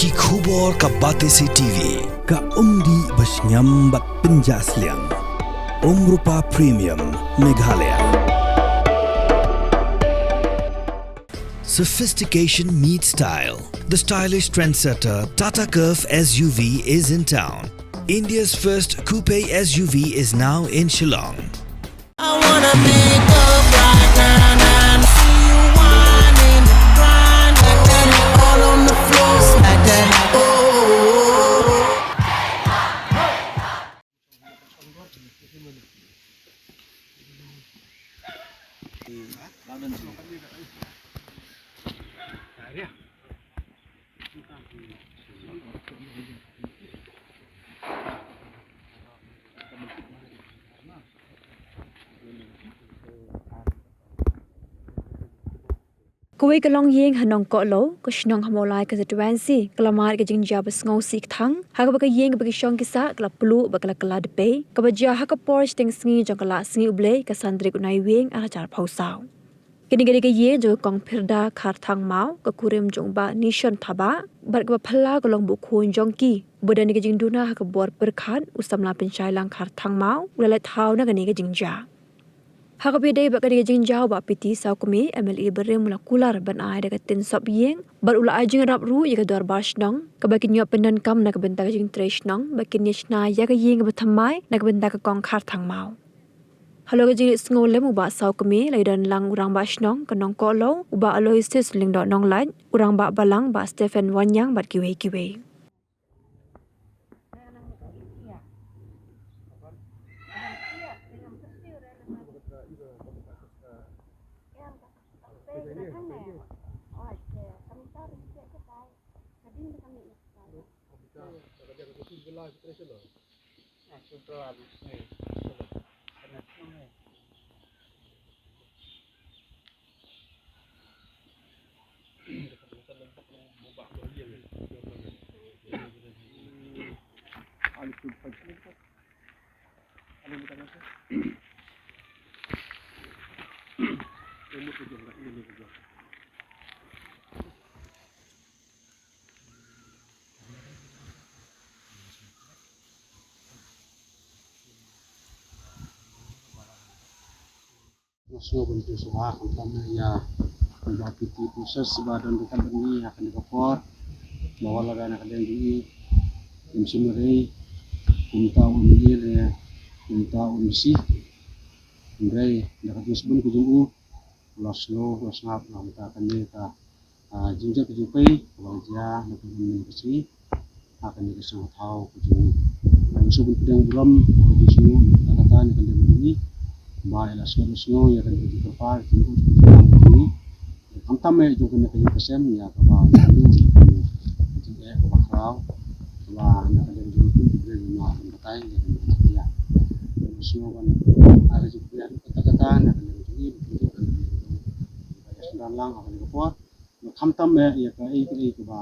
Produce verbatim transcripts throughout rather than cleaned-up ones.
Ki khubor ka Batesi T V. Ka umdih ba shngiam bad pynjah sliang. Umrupa Premium Meghalaya. Sophistication meets style. The stylish trendsetter Tata Curvv S U V is in town. India's first coupe S U V is now in Shillong. I wanna pick up right now, now. See you whining, grinding, all on the floor, smack that. Oh, oh, oh, oh. Kawei ka longïing ha Nongkohlo, ka shnong ha Mawlai constituency, ka la mad ka jingjia ba sngewsih kthang ha kaba ka ïing kaba ki shong ki sah ka la pluh bad ka la kylla dpei, kaba jia ha ka por shiteng sngi jong ka Lahngi U Blei, ka san tarik u Naiwieng ar hajar arphew saw. Kane ka dei ka ïing jong ka Kong Phirda Kharthangmaw, ka kurim jong u Bah Nishon Thabah, bad kaba phylla ka long ba u khun jong ki, uba don ïa ka jingduna ha ka bor pyrkhat, u samla pynshailang Kharthangmaw, u la leit thaw na kane ka jingjia. Ha kaba ïadei bad kane ka jingjia, u Bah P T Sawkmie, M L A barim, u la kular ban ai da ka ktien sop ïing, bad u la ai jingïarap ruh ïa ka dorbar shnong, kaba kin ïoh pyndonkam na ka bynta ka jingtrei shnong, ba kin ïa shna ïa ka ïing kaba thymmai na ka bynta ka Kong Kharthangmaw. Halor ka jingleit sngewlem, u Bah Sawkmie la ïadon lang u Rangbah Shnong ka Nongkohlo, u Bah Aloysius Lyngdoh Nonglait, u Rangbah Balang, Bah Stephen Wanniang, bad kiwei kiwei. Nga sngew ban pynshai sngewbha khamtam ïa u Bah P T Precious ba don ryngkat bad ngi ha kane ka por. Ba wat la da na ka liang jong i, im shim ïa i, kumta u M L A ne kumta u M C. Hynrei da ka jingsbun ka jong u, la sngew, la sngap, la kumta kane ka Ah, jingjia ka jingpei kaba la jia na ka liang ka sngi ha kane ka shnong thaw ka jong ngi. Nga sngewbha ban pdiang burom ka jingsngew na kata ka liang ka jong ngi. Ba i la sngewbha sngewbha ïa kane ka jingkyrpad ka jingkyrpad ka jong ngi. Khamtam eh jong kane ka ïing ka sem ïa kaba ïa kane ka jingeh kaba khraw kaba na ka liang jong ngi kum ki briew ngi batai ïa kane ka jingeh. Nga sngewbha ban ai ka jingkyrpad kata kata na ka liang jong ngi ba kin jong ka liang jong ngi. Ba ïa sngewbha lang ha kane ka por. Nga khamtam eh ïa kaei kaei kaba,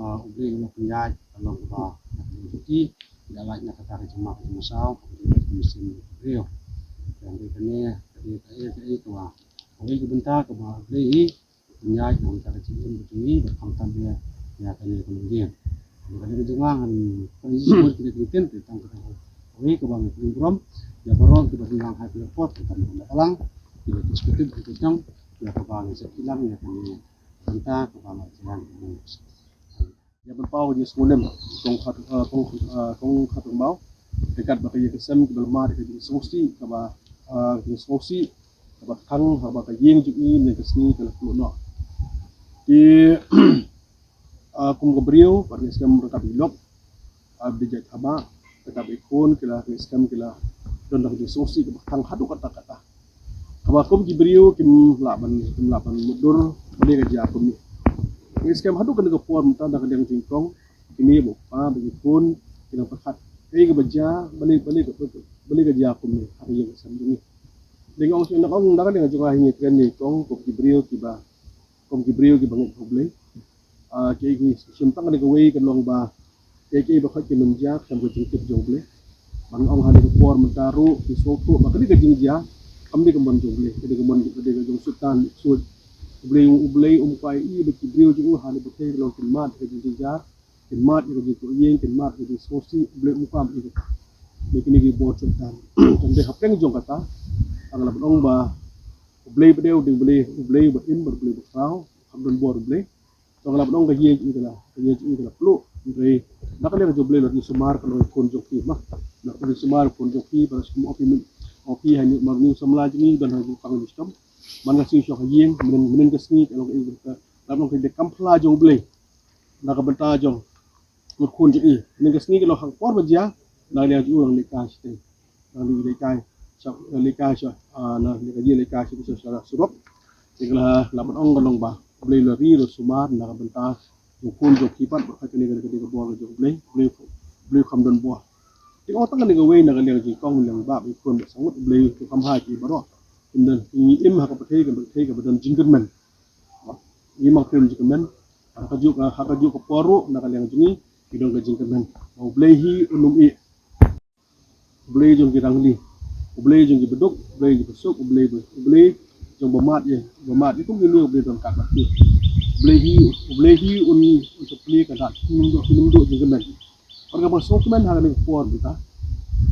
ah, U Blei u la pynïaid ka long kaba na ka liang jong ki, ïa lait na kata ka jingma ka jingmasaw ka dei ka mynsiem briew. Ka dei kane ka dei kaei kaei kaba kawei ka bynta kaba U Blei hi u pynïaid na ka bynta ka jingim ka jong ngi bad khamtam eh ïa kane ka longïing. Ka dei ka jong nga ngan pynshai ki dei ki ktien te tang kata kawei kaba ngan pynburom ïa baroh kiba dang nang ha ki la port khamtam eh balang ki la ki sekutim ki jong ïa kaba ngi sa ki lang ïa kane. Kata kaba nga jia. Ïa ban paw ka jingsngewlem kong khat, eh, kong, eh, kong khat kong baw. Dekat ba ka ïa ka sem kaba la mad ka jingsngewsih kaba, eh, jingsngewsih kaba khang haba ka ïing jong i mynne ka sngi ka la pluh noh. Ki, eh, kum ka briew ba ngi skhem ryngkat i lok. Ah, ba dei jait haba kata ba i khun ki la, ki skhem ki la don da ka jingsngewsih kaba khang haduh katta katta. Kaba kum ki briew kim lah ban, kim lah ban mutdur ba dei ka jia kumne. Ki skhem haduh kane ka por mynta da ka liang jong i kong, kine ba u pa ba i khun ki nang pyrkhat kaei kaba jia, balei, balei ka, balei ka jia kumne ha ka ïing ka sem jong ngi. Dei nga ong, nga ong da ka liang jong nga hi ngi kren ïa i kong kum ki briew kiba, kum ki briew kiba ngeit ha U Blei. Ah, kiei ki shim tang kane kawei ka long ba kiei kiei ba khoit ki mynjia khlem ka jingtip jong U Blei. Ban ong ha kane ka por mynta ruh ki sngewthuh ba kane ka jingjia kam dei ka mon jong U Blei, ka dei ka mon, ka dei ka jong Soitan, Soitan. U Blei, U Blei um kwah ïa i ba ki briew jong u ha kane ka pyrthei ka long kin mad ka jingjia. Kin mad ïa ka jingkoit ïing, kin mad ïa ka jingsngewsih, U Blei um kwah ïa kata. Ïa kine ki bor chongtan. Tang dei hapdeng jong kata, tang la ban ong ba U Blei ba dei u dei U Blei, U Blei ba im bad U Blei ba khraw, kham don bor U Blei. Tang la ban ong ka ïing jong ngi ka la, ka ïing jong ngi ka la pluh. Hynrei na ka liang jong U Blei la dei sumar ka long khun jong phi ma. Na ka dei sumar khun jong phi, ba sum o phi min, o phi ha ni mar ni samla jong ngi don ha jingpang jingchitom. Man ka sngi shuwa ka ïing, mynnin mynnin ka sngi ka long ka ïing ka, la ban ong ka dei kam phla jong U Blei. Na ka bynta jong u khun jong i. Mynnin ka sngi ka long ha ka por ba jia, na ka liang jong u nang leit kai shatei. Nang leit kai sha, leit kai sha, ah, na leit kai, leit kai sha, sha, sha surok. Te ka la, la ban ong ka long ba U Blei la ri la sumar na ka bynta jong u khun jong phi pat, bad kane ka dei ka bor jong U Blei, U Blei, U Blei kham don bor. Te ong tang kane kawei na ka liang jingkong liang bah, ba i khun ba sangut, U Blei u kham ha ki baroh. Ynda ngi im ha ka pyrthei, ka pyrthei kaba don jingkyrmen. Ngi ma pyrthei jingkyrmen. Ha kajuh ka, ha kajuh ka por ruh na ka liang jong ngi ki don ka jingkyrmen. Ba U Blei hi un ym ïeh. U Blei jong ki rangli, U Blei jong ki baduk, U Blei jong ki basuk, U Blei ba, U Blei jong ba mad ïa, ba mad ïa kum kine U Blei don kat bad ki. U Blei hi, U Blei hi un, un sa plie ka dak, un ym duh, un ym duh jingkyrmen. Bad kaba sngewkmen ha kane ka por mynta,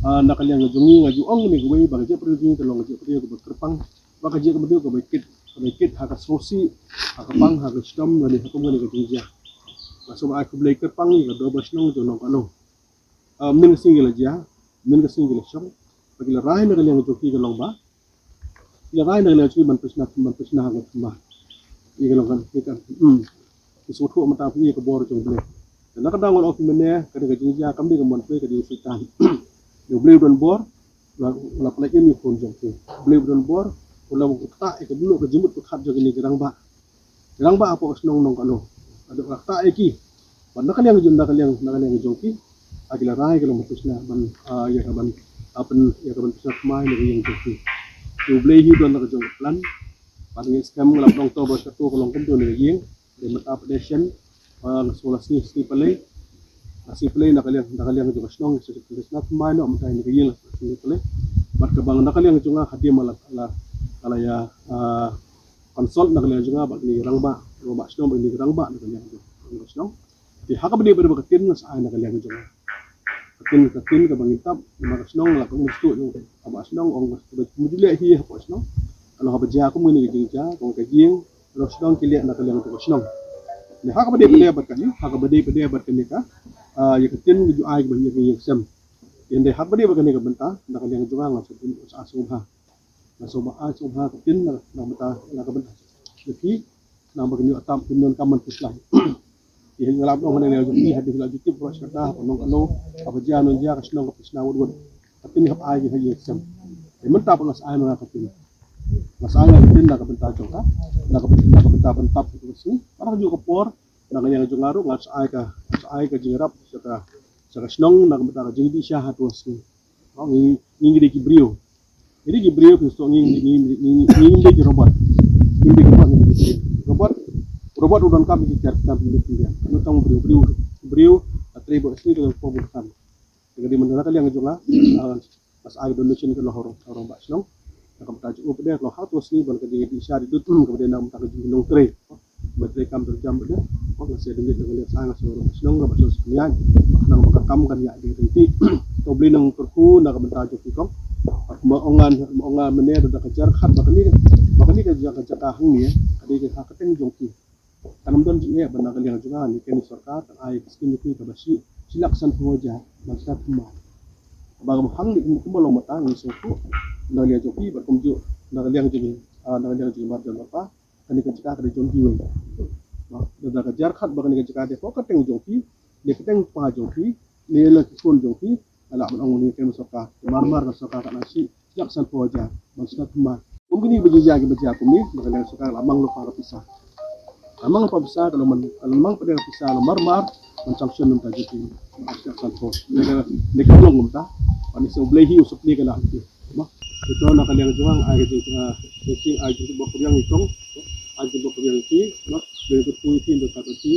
ah, na ka liang jong ngi nga ju ong kane kawei ba ka jingïapyrshah jong ngi ka long ka jingïapyrshah kaba kyrpang, ba ka jingïapyrshah kaba kit, kaba kit ha ka sngewsih, ha ka pang, ha ka shitom, lane ha kum kane ka jingjia. Nga sngewbha ai khublei kyrpang ïa ka dorbar shnong jong Nongkano. Ah, mynnin ka sngi ki la jia, mynnin ka sngi ki la shong, ba ki la rai na ka liang jong ki ka long ba, ki la rai na ka liang jong ki ban pynshna, ban pynshna ha ka thymmai. Ïa ka long kan, ïa ka, hmm. Ki sngewthuh mynta phi ïa ka bor jong U Blei. Te na ka daw ngan ong phi mynne, ka dei ka jingjia kam dei ka mon phi, ka dei u Soitan. Ïa U Blei u don bor, u la, u la pynlait im ïa u khun jong phi. U Blei u don bor, u la ktah ïa ka dohnud ka jingmut pyrkhat jong kine ki rangbah. Ki rangbah hapoh shnong Nongkano. Haduh ka ktah ïa ki. Bad na ka liang jong, na ka liang, na ka liang jong ki, ah, ki la rai ka long ban pynshna ban, ah, ïa ka ban, ah, pyn, ïa ka ban pynshna thymmai na ka ïing jong ki. Te U Blei hi u don la ka jong ka plan. Bad ngi skhem nga la pynlong to ba shatu ka long kumto na ka ïing. Dei mynta pat dei shen, ah, nga sngew la sngi, sngi palei. La sngi palei na ka liang, na ka liang jong ka shnong, sa pynshna thymmai noh mynta na ka ïing la sngi palei. Bad kaba na ka liang jong nga hadien ma la, la, la ïa, ah, consult na ka liang jong nga bad kine ki rangbah, rangbah shnong bad kine ki rangbah na ka liang jong ka shnong. Te ha kaba dei ba dei ba ka ktien nga sa ai na ka liang jong nga. Ka ktien, ka ktien kaba ngin tap na ka shnong la ka ong shuh jong kaba shnong ong kaba mujule hi hapoh shnong. Ka long haba jia kum kine ki jingjia ka ong ka ïing, ka long shnong ki leh na ka liang jong ka shnong. Ne ha kaba dei ba dei bad kane, ha kaba dei ba dei bad kane ka, ah, ïa ka ktien ka ju ai kaba ïa ka ïing sem. Ïa dei ha kaba dei bad kane ka bynta na ka liang jong nga nga sa ai sngewbha. Nga sngewbha ai sngewbha ka ktien na, na bynta, na ka bynta jong phi, naba kin ïoh tam kin don kam ban pynslai. Te nga la ong hangne ïa jong phi hadien la ju tip baroh shi katta ha Nongkano, haba jia nong jia ka shnong ka pynshna wut wut. Ka ktien hap ai ki ha ïing sem. Te mynta pat nga sa ai ma nga ka ktien. Nga sa ai nga ka ktien na ka bynta jong ka, na ka bynta, na ka bynta ban tap ha ka sngi. Bad ha kajuh ka por na ka liang jong nga ruh nga sa ai ka, nga sa ai ka jingïarap sha ka, sha ka shnong na ka bynta ka jingïadih sha ha ka sngi. Ngi, ngi dei ki briew. Ngi dei ki briew, phi sngewthuh, ngi, ngi, ngi, ngi, ngi dei ki robot. Ngi dei ki robot, ngi dei ki briew. Robot, robot u donkam ki jar, kam ki briew. Ngi tang briew, briew, briew, ka trei bad sngi ka long pom bad khan. Ka dei mynta na ka liang jong nga, ah, nga sa ai ka donation ka long ha u rangbah shnong. Na ka bynta jong u pat de ka long ha ka sngi ban ka dei ka dei sha dei dud, ka dei na ka bynta ka jinglong trei. Ba trei kam trei jam bad de. Ba nga sa dei na ka liang sa nga sa rangbah shnong, rangbah shnong sa pynïaid. Ba khnang ba ka kam kan ïaid da ka ryntih. To U Blei un kyrkhu na ka bynta jong phi kong. Bad ma ong nga, ma ong nga mynne da ka jar khat ba kane, ba kane ka jaka, ka jaka hangne ka dei ka ha ka kyrteng jong phi. Kan ym don jingeh ba na ka liang jong nga ne kane sorkar kan ai ka skim jong phi kaba shi, shi lak sanphew hajar ban sna thymmai. Ba ka hang ne kumba long mynta ngi sngewthuh na ka liang jong phi bad kumjuh na ka liang jong, ah, na ka liang jong mar jong mar pa. Kane ka jaka ka dei jong kiwei. Ba da ka jar khat ba kane ka jaka dei hapoh ka kyrteng jong phi, ne kyrteng pa jong phi, ne la ki khun jong phi, la ban ong ne kane sorkar. Mar mar ka sorkar ka nang shi ïa ka sanphew hajar ban sna thymmai. Kum kine ba jia, ki ba jia kumne, ba ka liang sorkar la mang lypa ka pisa. La mang lypa pisa, ka la mang, ka la mang pat de ka pisa la mar mar ban sanction na ka bynta jong ki. Ïa ka sanphew. Ne ka, ne ka long kumta. Ban ïa U Blei hi u sa plie ka dak. Mo. Te to na ka liang jong nga ai ka jing, ah, jing, ai jingbok ka biang i kong. Ai jingbok ka biang i ti, mo. Biang i ti pui ti ndo ka ti.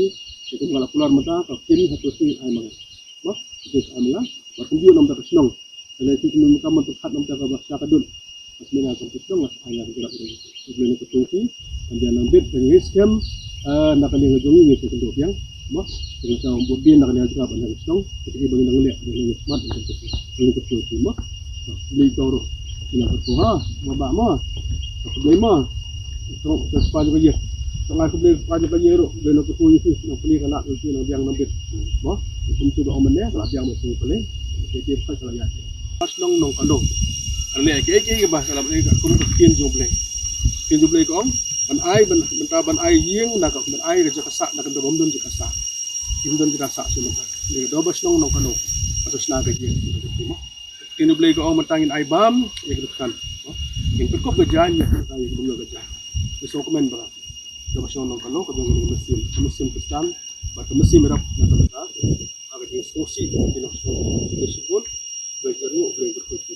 Te kum ka la kular mynta ka kin ha tu ti ai ma nga. Mo. Ti ai ma nga. Bad kumjuh na ka bynta ka shnong. Lane ti kum ka man tu khat na ka bynta ka ba sha ka dun. Bad mynta ka tu shnong la ai nga ka rap. Te Blei na ka tu ti. Kan dia nang bit, kan ngi skhem, eh, na ka liang jong ngi ngi te kynduh biang. Mo, ïa ka bud dien na ka liang jaka ban ha ka shnong, ka dei ban nang leh, ban nang smat, ban nang kyrkhu, ban nang kyrkhu shi mo. Khublei ko ruh, ïa ka kyrkhu ha, mo ba mo. Khublei mo. Tong ka pa jong ka ïing. Tong ai khublei pa jong ka ïing ruh, khublei nang kyrkhu ïa shi, nang plie ka lad, nang plie nang biang nang bit. Mo, kum tu ba ong mynne, ka la biang ba tu plie. Ka ïa ka ka la ïa. Ba shnong Nongkano. Ka leh ka ka ba ka la ka kum ka ktien jong Blei. Ktien jong Blei ka ong. Ban ai, ban, bynta ban ai ïing na ka, ban ai ka jaka sah na ka bynta bym don jaka sah. Kim don jaka sah shuh mynta. Dei ka doh ba shnong Nongkano. Hato shna ka ïing. Ktien u Blei ka ong mynta ngin ai bam ïa ka dukhan. Ngin pynkup ka jaiñ ïa ka dukhan, ïa ka dukhan ka jaiñ. Ngi sngewkmen ba ka doh ba shnong Nongkano ka don ka mynsiem, ka mynsiem Khristan, bad ka mynsiem ïarap na ka bynta ka jingsngewsih ka jingnongshnong. Dei shibun Blei jong ngi, Blei jong ngi.